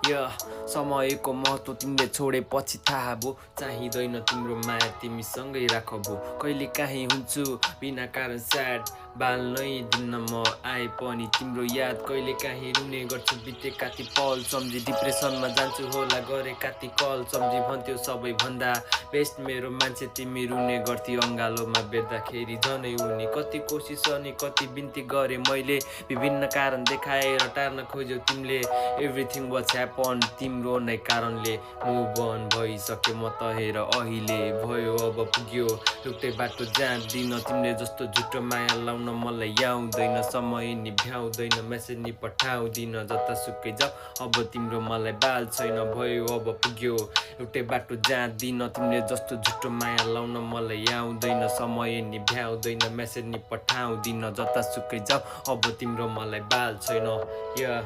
या समयको महत्त्व तिमीले छोडेपछि थाहा भो चाहिँदैन तिम्रो माया तिमीसँगै राख भो कहिले काहीँ हुन्छु बिना कारण स्याड बाल्नै दिन्न म आए पनि तिम्रो याद कहिले काहीँ रुने गर्छु बितेका ती पल सम्झी डिप्रेसनमा जान्छु होला गरे काती कल सम्झी भन्थ्यो सबैभन्दा बेस्ट मेरो मान्छे तिमी रुने गर्थी अङ्गालोमा बेर्दाखेरि झनै उनी कति कोसिस अनि कति बिन्ती गरेँ मैले विभिन्न कारण देखाएर टार्न खोज्यौ तिमीले एभ्रिथिङ वाज ह्यापन तिम्रो नै कारणले मुभ अन भइसक्यो म त हेर अहिले भयो अब पुग्यो एउटै बाटो जाँदिन तिमीले जस्तो झुटो माया लाउन मलाई आउँदैन समय नि भ्याउँदैन मेसेज नि पठाउँदिन जतासुकै जाऊ अब तिम्रो मलाई बाल छैन भयो अब पुग्यो एउटै बाटो जाँदिन तिमीले जस्तो झुटो माया लाउन मलाई आउँदैन समय नि भ्याउँदैन मेसेज नि पठाउँदिन जतासुकै जाऊ अब तिम्रो मलाई बाल छैन या